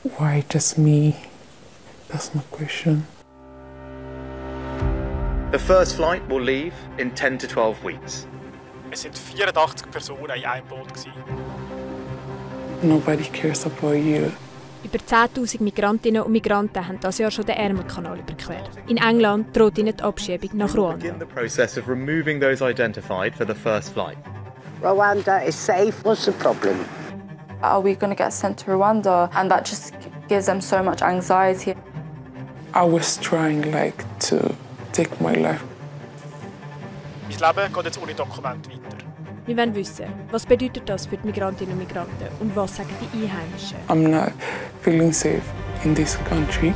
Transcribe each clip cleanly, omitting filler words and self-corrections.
Why just me? That's my question. The first flight will leave in 10 to 12 weeks. Es sind 84 Personen in einem Boot. Nobody cares about you. Über 10'000 Migrantinnen und Migranten haben dieses Jahr schon den Ärmelkanal überquert. In England droht ihnen die Abschiebung nach Ruanda. Begin the process of removing those identified for the first flight. Rwanda is safe. What's the problem? Are we going to get sent to Rwanda? And that just gives them so much anxiety. I was trying to take my life. Mein Leben geht jetzt ohne Dokument weiter. Wir wollen wissen, was bedeutet das für die Migrantinnen und Migranten und was sagen die Einheimischen? I'm not feeling safe in this country.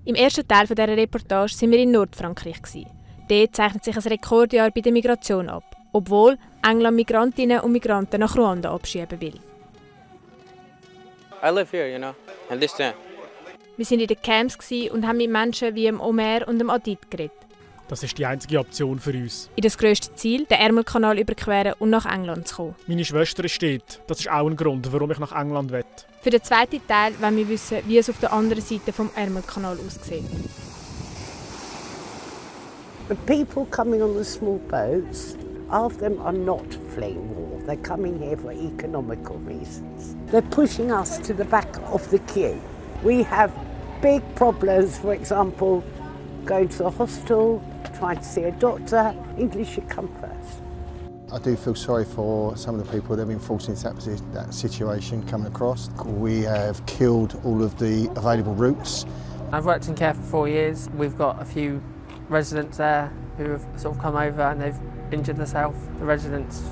Im ersten Teil dieser Reportage waren wir in Nordfrankreich. Dort zeichnet sich ein Rekordjahr bei der Migration ab, obwohl England Migrantinnen und Migranten nach Ruanda abschieben will. I live here, and this time. Wir waren in den Camps und haben mit Menschen wie dem Omer und dem Adit geredet. Das ist die einzige Option für uns. In das grösste Ziel, den Ärmelkanal überqueren und nach England zu kommen. Meine Schwester steht. Das ist auch ein Grund, warum ich nach England will. Für den zweiten Teil wollen wir wissen, wie es auf der anderen Seite des Ärmelkanals aussieht. The people coming on the small boats, half of them are not fleeing war. They're coming here for economical reasons. They're pushing us to the back of the queue. We have big problems, for example, going to the hospital, trying to see a doctor. English should come first. I do feel sorry for some of the people that have been forced into that situation coming across. We have killed all of the available routes. I've worked in care for 4 years. We've got a few residents there who have sort of come over and they've injured themselves. The residents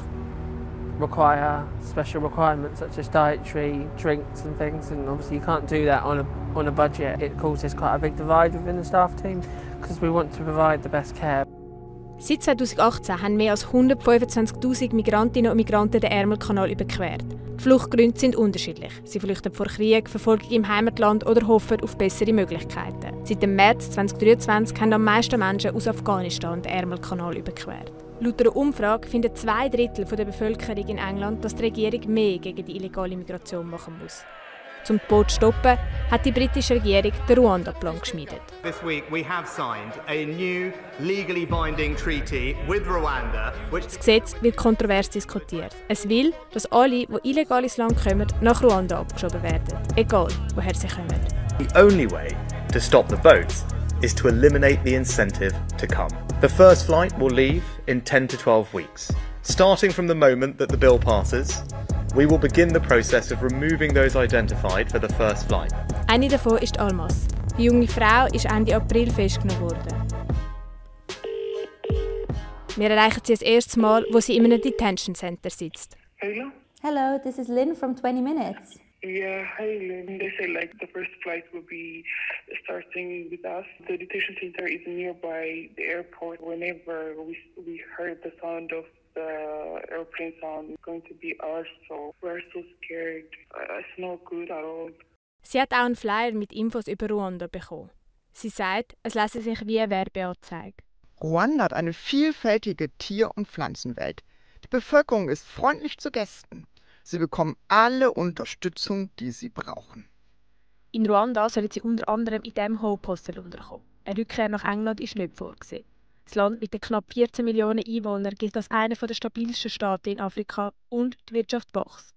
require special requirements such as dietary, drinks and things, and obviously you can't do that on a budget. It causes quite a big divide within the staff team because we want to provide the best care. Seit 2018 haben mehr als 125'000 Migrantinnen und Migranten den Ärmelkanal überquert. Die Fluchtgründe sind unterschiedlich. Sie flüchten vor Krieg, Verfolgung im Heimatland oder hoffen auf bessere Möglichkeiten. Seit dem März 2023 haben am meisten Menschen aus Afghanistan den Ärmelkanal überquert. Laut einer Umfrage finden 2/3 der Bevölkerung in England, dass die Regierung mehr gegen die illegale Migration machen muss. Um die Boote zu stoppen, hat die britische Regierung den Ruanda-Plan geschmiedet. This week we have signed a new legally binding treaty with Rwanda, which Das Gesetz wird kontrovers diskutiert. Es will, dass alle, die illegal ins Land kommen, nach Ruanda abgeschoben werden, egal woher sie kommen. the only way to stop the boats is to eliminate the incentive to come. The first flight will leave in 10 to 12 weeks. Starting from the moment that the bill passes, we will begin the process of removing those identified for the first flight. Eine davon ist Almas. Die junge Frau ist Ende April festgenommen worden. Wir erreichen sie das erste Mal, wo sie in einem Detention Center sitzt. Hello? Hello, this is Lynn from 20 Minutes. Yeah, hi Lynn. They say the first flight will be starting with us. The detention center is nearby the airport. Whenever we heard the sound of the airplane sound, it's going to be ours, so we're so scared. It's not good at all. Sie hat auch einen Flyer mit Infos über Ruanda bekommen. Sie sagt, es lasse sich wie eine Werbeanzeige. Ruanda hat eine vielfältige Tier- und Pflanzenwelt. Die Bevölkerung ist freundlich zu Gästen. Sie bekommen alle Unterstützung, die sie brauchen. In Ruanda sollen sie unter anderem in diesem Hope-Hostel unterkommen. Eine Rückkehr nach England ist nicht vorgesehen. Das Land mit den knapp 14 Millionen Einwohnern gilt als einer der stabilsten Staaten in Afrika und die Wirtschaft wächst.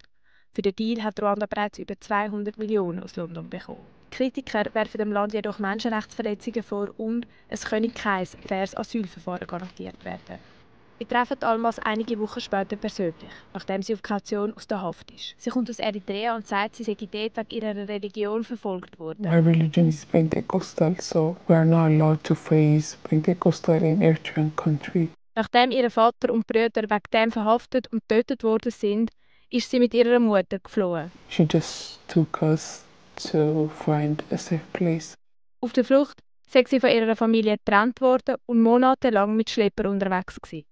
Für den Deal hat Ruanda bereits über 200 Millionen aus London bekommen. Kritiker werfen dem Land jedoch Menschenrechtsverletzungen vor und es könne kein faires Asylverfahren garantiert werden. Wir treffen Almas einige Wochen später persönlich, nachdem sie auf Kaution aus der Haft ist. Sie kommt aus Eritrea und sagt, sie sei dort wegen ihrer Religion verfolgt worden. My religion is Pentecostal, so we are not allowed to face Pentecostal in Eritrean country. Nachdem ihr Vater und Brüder wegen dem verhaftet und getötet worden sind, ist sie mit ihrer Mutter geflohen. She just took us to find a safe place. Auf der Flucht sei sie von ihrer Familie getrennt worden und monatelang mit Schleppern unterwegs gewesen.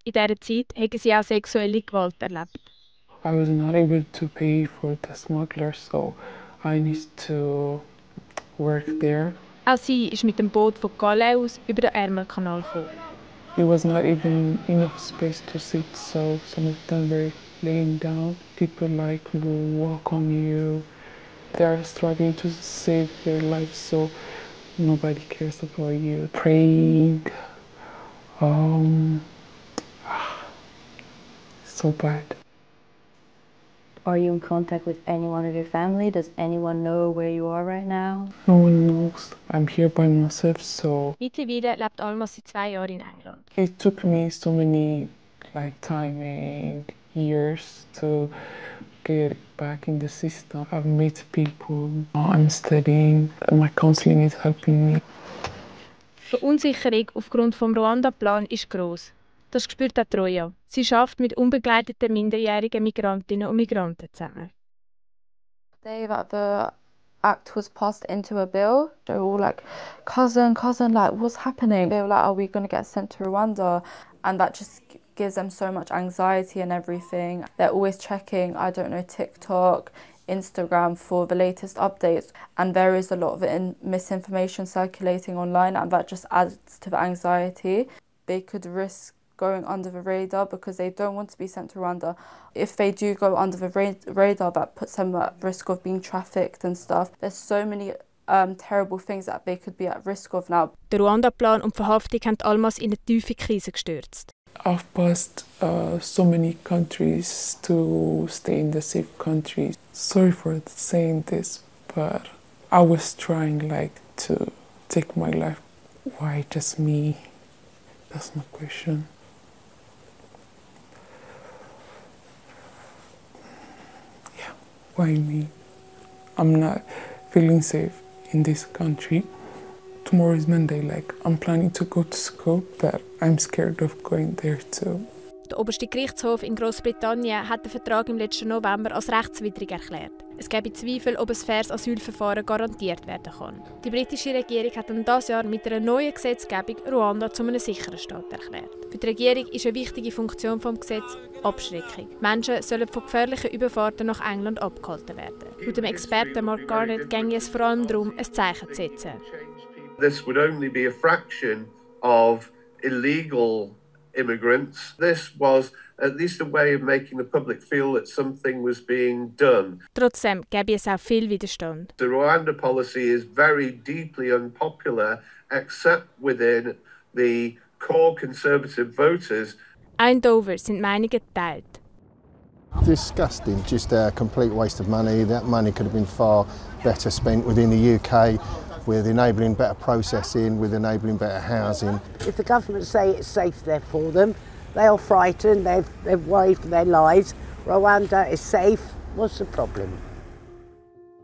In dieser Zeit haben sie auch sexuelle Gewalt erlebt. I was not able to pay for the smuggler, so I need to work there. Auch sie ist mit dem Boot von Calais aus über den Ärmelkanal gekommen. There was not even enough space to sit, so some of them were laying down. People like will walk on you. They are struggling to save their lives, so nobody cares about you. Praying, so bad. Are you in contact with anyone of your family? Does anyone know where you are right now? No one knows. I'm here by myself, so Mittlerweile lebt Almas seit 2 Jahren in England. it took me so many time and years to get back in the system. I've met people. I'm studying. My counseling is helping me. Die Verunsicherung aufgrund des Ruanda-Plans ist gross. Das spürt auch Troja. Sie arbeitet mit unbegleiteten minderjährigen Migrantinnen und Migranten zusammen. The day that the act was passed into a bill, they were all like, cousin, like, what's happening? They were like, are we going to get sent to Rwanda? And that just gives them so much anxiety and everything. They're always checking, I don't know, TikTok, Instagram for the latest updates. And there is a lot of misinformation circulating online, and that just adds to the anxiety. They could risk going under the radar because they don't want to be sent to Rwanda. If they do go under the radar, that puts them at risk of being trafficked and stuff. There's so many terrible things that they could be at risk of now. Der Ruanda-Plan und die Verhaftung haben Almas in eine tiefe Krise gestürzt. I've passed so many countries to stay in the safe countries. Sorry for saying this, but I was trying to take my life. Why just me? That's my question. Yeah, why me? I'm not feeling safe in this country. Tomorrow is Monday, I'm planning to go to school, but I'm scared of going there too. Der oberste Gerichtshof in Großbritannien hat den Vertrag im letzten November als rechtswidrig erklärt. Es gäbe Zweifel, ob ein faires Asylverfahren garantiert werden kann. Die britische Regierung hat dann dieses Jahr mit einer neuen Gesetzgebung Ruanda zu einem sicheren Staat erklärt. Für die Regierung ist eine wichtige Funktion des Gesetzes Abschreckung. Menschen sollen von gefährlichen Überfahrten nach England abgehalten werden. Laut dem Experten Mark Garnett ginge es vor allem darum, ein Zeichen zu setzen. This would only be a fraction of illegal immigrants. This was at least a way of making the public feel that something was being done. Trotzdem gäbe es auch viel Widerstand. The Rwanda policy is very deeply unpopular, except within the core conservative voters. Auch in Dover sind Meinungen geteilt. Disgusting, just a complete waste of money. That money could have been far better spent within the UK. With enabling better processing, with enabling better housing. If the government say it's safe there for them, they are frightened, they've worried for their lives. Rwanda is safe. What's the problem?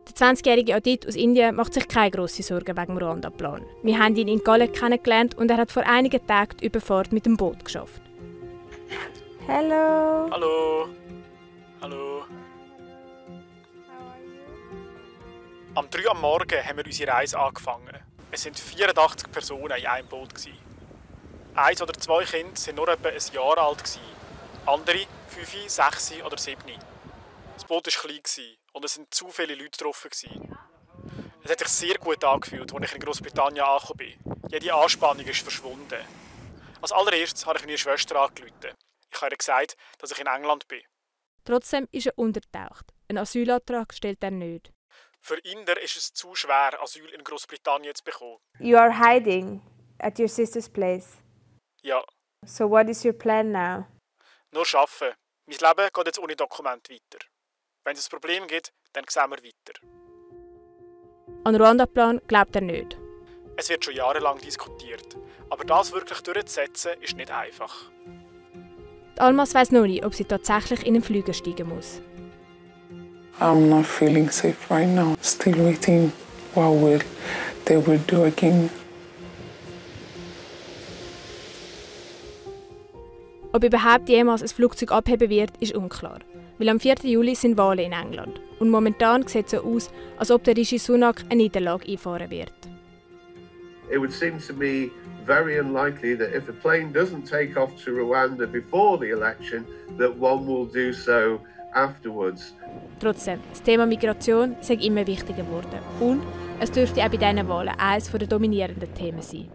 Der 20-jährige Adit aus Indien macht sich keine grossen Sorgen wegen dem Ruanda-Plan. Wir haben ihn in Gallen kennengelernt und er hat vor einigen Tagen die Überfahrt mit dem Boot geschafft. Hello. Hallo. Hallo. Am 3 Uhr am Morgen haben wir unsere Reise angefangen. Es waren 84 Personen in einem Boot. 1 oder 2 Kinder waren nur etwa ein Jahr alt. Andere 5, 6 oder 7. Das Boot war klein und es waren zu viele Leute drauf. Es hat sich sehr gut angefühlt, als ich in Großbritannien angekommen bin. Jede Anspannung ist verschwunden. Als allererstes habe ich meine Schwester angerufen. Ich habe ihr gesagt, dass ich in England bin. Trotzdem ist er untertaucht. Einen Asylantrag stellt er nicht. Für Inder ist es zu schwer, Asyl in Großbritannien zu bekommen. You are hiding at your sister's place. Ja. So what is your plan now? Nur arbeiten. Mein Leben geht jetzt ohne Dokument weiter. Wenn es ein Problem gibt, dann sehen wir weiter. An den Ruanda-Plan glaubt er nicht. Es wird schon jahrelang diskutiert. Aber das wirklich durchzusetzen, ist nicht einfach. Die Almas weiss noch nicht, ob sie tatsächlich in einen Flieger steigen muss. I'm not feeling safe right now. Still waiting what they will do again. Ob überhaupt jemals ein Flugzeug abheben wird, ist unklar. Weil am 4. Juli sind Wahlen in England. Und momentan sieht es so aus, als ob der Rishi Sunak eine Niederlage einfahren wird. It would seem to me very unlikely that if a plane doesn't take off to Rwanda before the election, that one will do so afterwards. Trotzdem, das Thema Migration ist immer wichtiger geworden und es dürfte auch bei diesen Wahlen eines der dominierenden Themen sein.